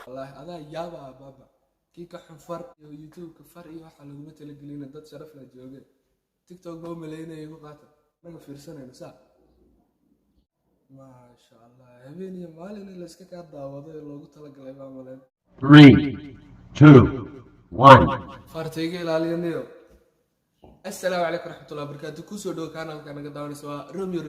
Wallaahi adaa yaaba baaba kii ka xun far iyo YouTube-ka far iyo waxaa laguma talagelina, dad sharaf la jooge. TikTok baa u malaynaya. Igu qaata, naga fiirsanayno saa. Maasha Allah, habeen iyo maalin in la iska kaa daawado ee loogu talagalay baa maleen. Three, two, one. Farta iga ilaaliya niyo. Assalaamu calaykum waraxmatullahi wabarakaatu. Kusoo dhowo kanalka naga daawanaysa, waa Romeo.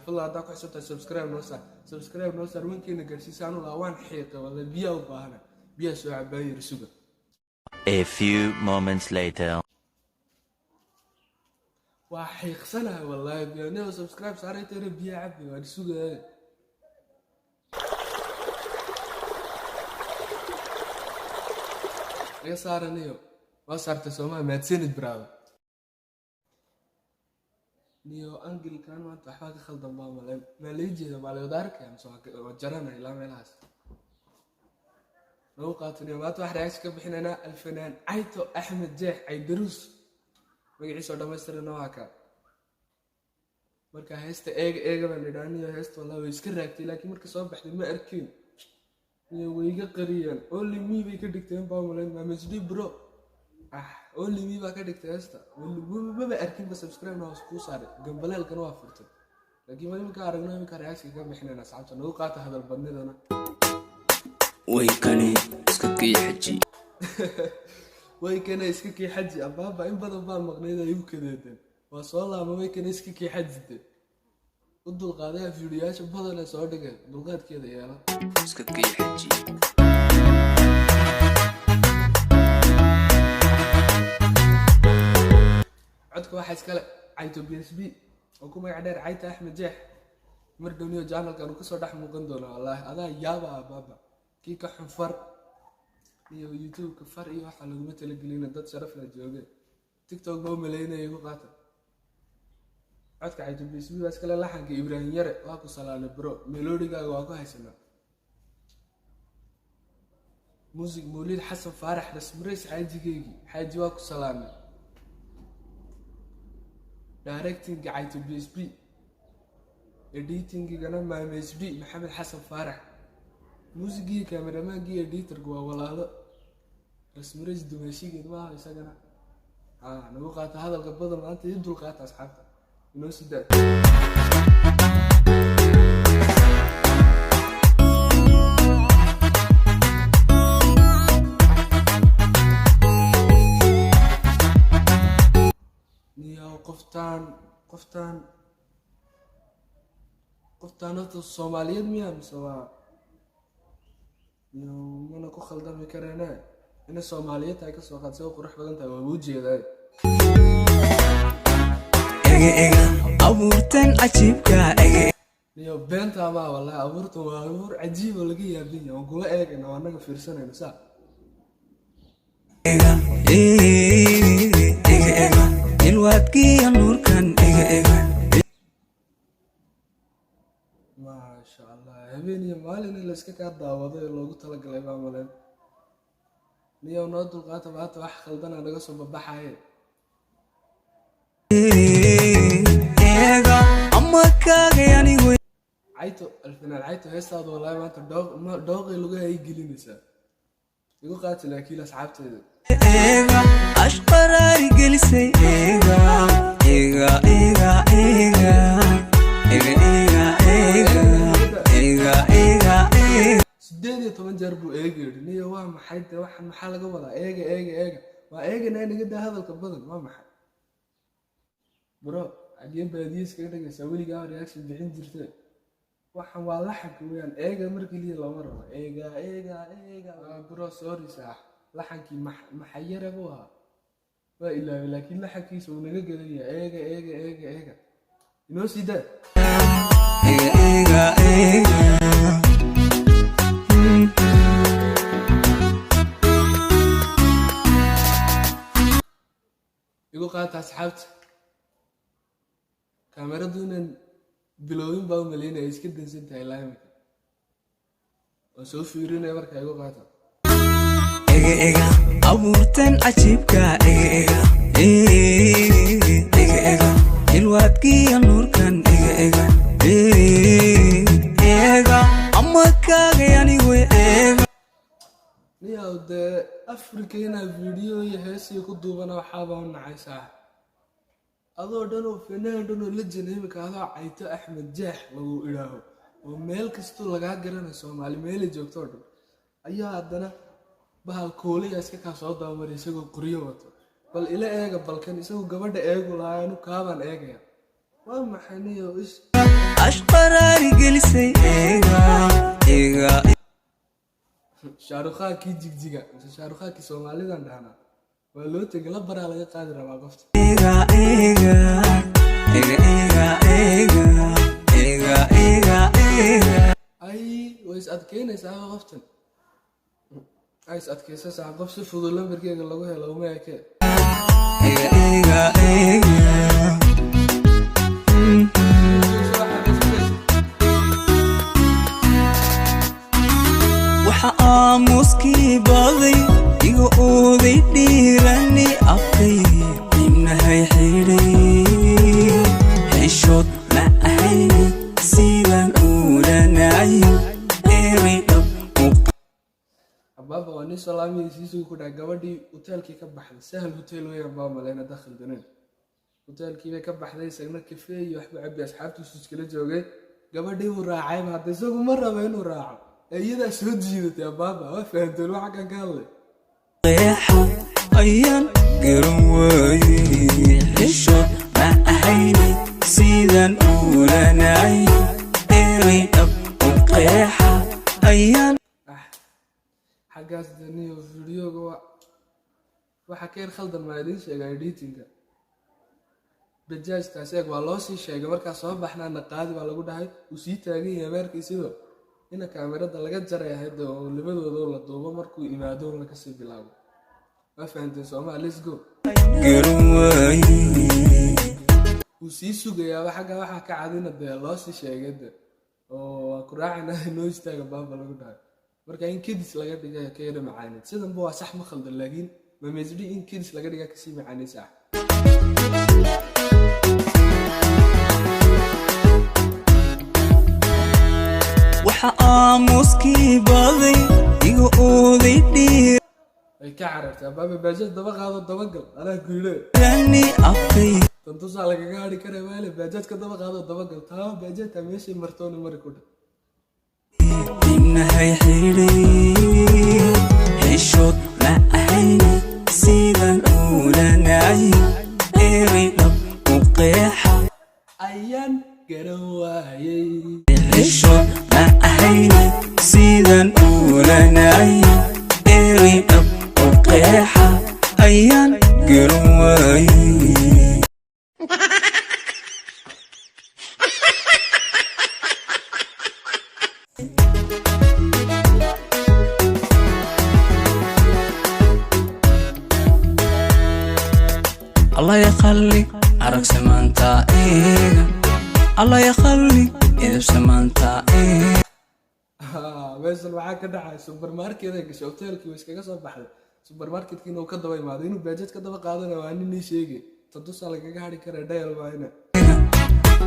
Fadlan haddaa ku xisabtahay, subscribe noo saar, subscribe noo saar, wankeena gaarsiisa. Anu lahaa waan xiiqay walla, biyaa u baahana, biyaa soo cabaan yiri, suga. A few moments later. Waa xiiqsanahay wallaahi. Biyaa niyo, subscribe saaraytayna, biyaa cabbi, waan sugaya. Iga saara niyo. Waa saartay soomaa? Mahadsanid, brother. Niyo, angle-kan maanta waxbaa ka khaldan baa maleen. Maa lay jeeda? Maa lawada arkaya mise waa jaranay ilaa meelahaas nagu qaataniyo? Maanta wax reaction ka bixinaynaa alfanaan Cayto Axmed Jeex Caydaruus, magaciisa oo dhammaystirana waa kaa. Marka heesta eega eega baan idhaa niyo. Heesta wallahi way iska raagtay, laakiin marka soo baxday ma arkin niyo, way iga qariyeen. Only me bay ka dhigteen baa malayn. Mamasdi bro, ah, only me baa ka dhigtay heesta. Maba arkinba. Subscribe na hoos kuu saaray, gambaleelkana waa furtay, laakiin waa iminka aragno, iminka reaction ka bixinayna. Asxaabta nagu qaata hadal badnidana. Way kani iska kii xaji. Way kana iska kii xaji abaaba. In badan baa maqnayd ay igu kadeedeen, waa soo laama. Way kana iska kii xajide, u dulqaadaya fiidiyaasha badan ee soo dhigay, dulqaadkeeda yeela. Iska kii xaji. Codka waxaa iskale Cayto B S B oo ku magac dheer Cayta Axmed Jeex. Mar dhowniyo channelkan uu kasoo dhex muuqan doona. Wallaahi adaa yaaba baaba kii ka xun far iyo YouTube-ka far iyo waxaa laguma talagelina, dad sharaf la jooge. TikTok baa u malaynaya. Igu qaata, codka Cayto B S B baa iskale, laxanka Ibraahim Yare. Waa ku salaanay bro, melodigaaga waa ku haysanaa. Music Mawlid Xasan Faarax Rasmurays, xaajigeygii xaaji, waa ku salaamay. Directingga Cayto B S B, editingigana Maame S B Maxamed Xasan Faarax. Muusigii, kameramaankii, editorka waa walaalo Rasmurays dumeeshigeed maaha isagana. Nagu qaata hadalka badan maanta, ii dul qaata asxaabta, inoo sii daa. Niyow, qoftaan horta Soomaaliyeed miyaa mise waa? Niyow, mana ku khaldami kareene. Inay Soomaaliyeed tahay kasoo qaad, see u qurux badan tahay, waa u jeedaa. Ega ega abuurtan cajiibka ega. Niyow, beenta maa wallahi, abuurtan waa abuur cajiib oo laga yaabin yahay. Waan kula eegayna, waa annaga fiirsanayna saa. Ega ega ega ilwaadkiya nuurkan ega ega. Maasha Allah, habeen iyo maalin in la iska kaa daawado ee loogu talagalay baa maleen. Niyow, noo dulqaata, maanta wax khaldana naga soo babaxaye. Ega ama kaagay anigu. Cayto, alfanaan Cayto, heestaadu wallahi maanta dhooq dhooqay lugaha ay gelinaysaa. Igu qaati laakiin asxaabteeda. Ega ashqaraari gelisay ega ega ega ega ega ega ega ega ega ega. 18 jeer buu eega yidhi. Niyo, waa maxay de waxan? Maxaa laga wadaa eega eega eega? Waa eeganaa, naga daa hadalka badan. Waa maxay bro? Xagee baadiye iskaga dhigaysaa? Weligaa reaction bixin jirte. Waxan waa laxanka weeyaan. Eega mar keliya looma rabo. Eega eega eega. Bro, sorry saax, laxankii maxayare buu ahaa, waa ilaaway, laakiin laxankiisa uu naga gelanaya. Eega eega eega eega, inoo sii daa. Ega ega ega. Igu qaata asxaabta, kaameradu inaan bilowin baa u malaynaya, iska dansan tahay ilaa imika. Waan soo fiirinaya markaa, igu qaata. Ega ega abuurtan cajiibka ega ega. Afrika inaa video iyo heesii ku duubana waxaabaa u nacay saaxib. Adoo dhan oo fanaan dhan oo legend, imika adoo Cayto Axmed Jeex lagu idhaaho oo meel kastoo lagaa garanayo, Soomaali meelay joogto oo dhan, ayaa haddana bahal koolaya iska kaa soo dabamaray isagoo qoryo wato. Bal ila eega, balkan isagu gabadha eegu lahaa, anu kaabaan eegaya. Waa maxay niyo is Ashqaraari gelisay eega eega. Shaarukhaankii Jigjiga mise Shaarukhaankii Soomaalidan dhahnaa waa loo tegay, la baraa laga qaadi rabaa qofta. Eega eega eega eega eega eega eega eega. Ay, way is adkeynaysaa qoftan, ay is adkeysaysaa. Qof si fudud lambarkeega lagu helo uma eke. Eega eega eega. Waxa aamuskii baday iga ooday dhiirani, afkay ibnahay xidhay. Xishood ma ahayni sidan ulanaayo eray dhab u Abaaba waa nin salaamiyay siisuu ku dhahay. Gabadhii hoteelkii ka baxday, Sahal Hotel weeyaan baa maleyna dakhil daneen, hoteelkii bay ka baxday. Isagna kafee iyo waxbuu cabbi, asxaabtiisu iskala joogay. Gabadhii buu raacayba hadda, isagu ma rabo inuu raaco ee iyadaa soo jiidatay. Abaaba waa fahanteen wax xaggan ka hadlay. Qeexa ayaan garan waayey. Xishood ma ahayni sidan ulanaayo eray dhab u qeexa ayaan Ah, xaggaas daniyo videoga waa waxa ka yar khaldan. Maa idiin sheega editinga bajaajtaas eeg, waa loo sii sheegay markaa soo baxnaana qaadi baa lagu dhahay. Uu sii taagan yahay meerkiisiba ina kaamirada laga jaray ahayd oo labadooda la duubo, markuu imaado un lakasii bilaabo. Waa fahanteen soomaa? Let's go. Garan waayey. Wuu sii sugayaaba xagga waxaa ka cadina dee loo sii sheegay de oo waa ku raacina noo istaaga baaba lagu dhahay. Marka in kedis laga dhigay ka yara macaanid sidanba waa sax, ma khaldan, laakiin mamesdhi in kedis laga dhigaa kasii macaanaysa ah. Waxa aamuskii baday iga ooday Ay ka carartay abaaba. Baajad daba qaado, dabagal anaa ku yidhe. Dhiirani afkay Tantusaa lagaga hadhi karay waale. Baajadka daba qaado, dabagal taa baajadta meeshay martoona mari ku dheh. Ibnahay xidhay. Xishood ma ahayni sidan ulanaayo eray dhab u qeexa Ayaan garan waayey. Xishood ma ahayni sidan ulanaayo eray dhab u qeexa ayaan garan waayey. Allah yakhalik arag samaanta eega, Allah yakhalik edeb samaanta eega. Meeshan waxaa ka dhacay supermarket ay gashay. Hotelkii way iskaga soo baxday, supermarketkiina uu ka daba imaaday inuu baajad ka daba qaadana. Waa nin ii sheegay tantusaa lagaga hadhi karay dhayal maayna.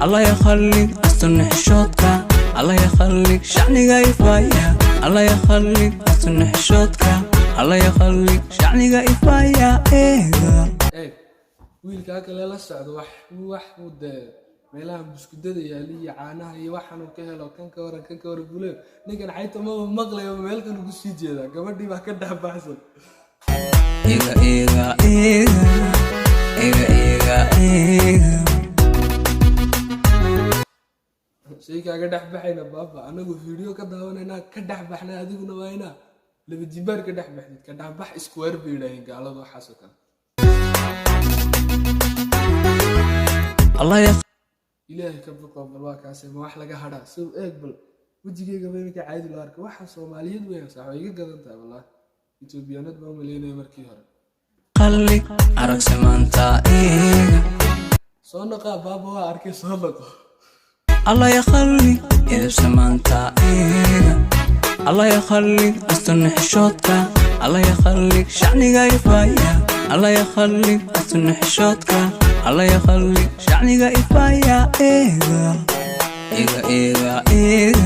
Allah yakhalik asturna xishoodka, Allah yakhalik shacniga ifaya, Allah yakhalik asturna xishoodka, Allah yakhalik shacniga ifaya eega. Eeg wiilkaa kale la socdo, wax uu dee meelaha buskudada yaali iyo caanaha iyo waxaan uu ka helo. Kan ka waran, kan ka waran buleeb. Ninkan xayta maba maqlayo, meelkan ugu sii jeedaa. Gabadhii baa ka dhex baxsan. Eega eega eega eega eega eega. Shay kaaga dhex baxayna baaba, anagu video ka daawanaynaa ka dhex baxnay, adiguna waa inaa laba jibaar ka dhex baxdid. Ka dhex bax square bay yidhaaheen gaaladu waxaas oo kale. Allah yakh Ilaahay ka boqo. Bal waa kaase, ma wax laga hadhaa? Sow eeg bal wejigeyga ba iminka caadi loo arka. Waxa Soomaaliyeed weeyaan sax, way iga gadan tahay wallahi. Etoobiyaanad baa umaleynaya markii hore. Khalik arag samaanta eega. Soo noqaa baaba, waa arkay, soo noqo. Allah yakhalik edeb samaanta eega, Allah yakhalik asturna xishoodka, Allah yakhalik shacniga ifaya, Allah yakhalik asturna xishoodka, Allah yakhalik shacniga ifaya eega eega eega eega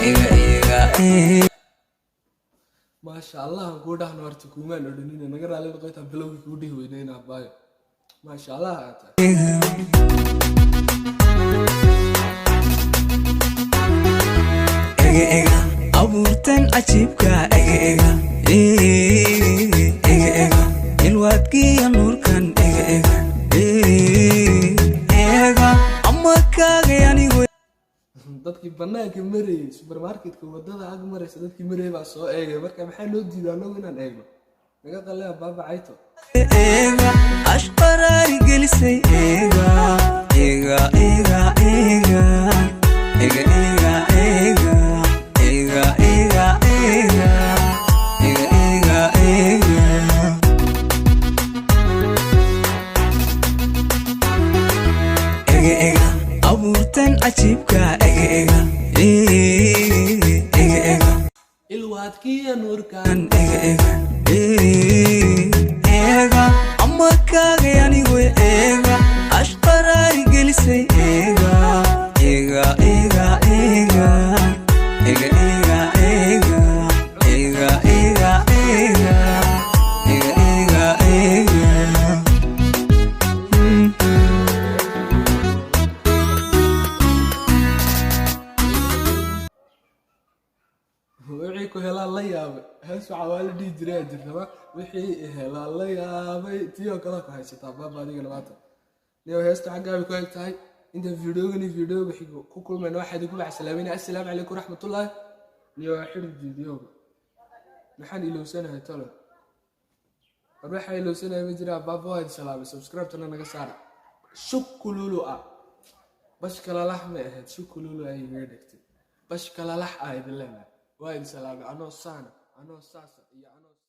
eega eega eega. Maasha Allah aan kuu dhahno horta kuumaan odhanina naga raali noqoytaa bilowgii kuu dhihi weynayna abaayo. Maasha Allah aad tahay. Ega ega abuurtan cajiibka ega ega ega ega ilwaadkiya nuurkan ega ega ega ama kaagay anigu. Dadkii banaanka marayay, supermarketka wadada ag maraysa dadkii marayay baa soo eegay. Marka maxaa noo diiday annagu inaan eegno? Naga qalea baaba Cayto. Ega ashqaraari gelisay ega ega ega ega ega ega ega ega ega ega ega ega ega ega ega abuurtan cajiibka ega ega ega ega Ilwaadkiya nuurkan ega ega ega ama kaagay anigu ega ashqaraari gelisay ega ega ega ega ega ega ega ega ega ega ega ega ega. Wixii ku helaan la yaabay, hees waxaa waa la dhihi jiray aa jirtaba, wixii helaan la yaabay tii oo kale ku haysataa baaba adigana maanta. Niyo heesta xaggaabi ku eg tahay. Inta fiidiyoogan iyo fiidiyooga xigo ku kulmayna waxaa idinku baxsalaamayna assalaamu calaykum waraxmatullaahi. Niyo waa xidhi fiidiyooga. Maxaan ilowsanahay talo? War waxaa ilowsanahay ma jiraa baaba, waa idin salaamay. Subscribe-tana naga saara. Shukululu ah bashkalalax may ahayd, shukululu ay igaga dhegtay, bashkalalax ah idin leenahay. Waa idin salaamay anoo saana anoo saasa iyo anoo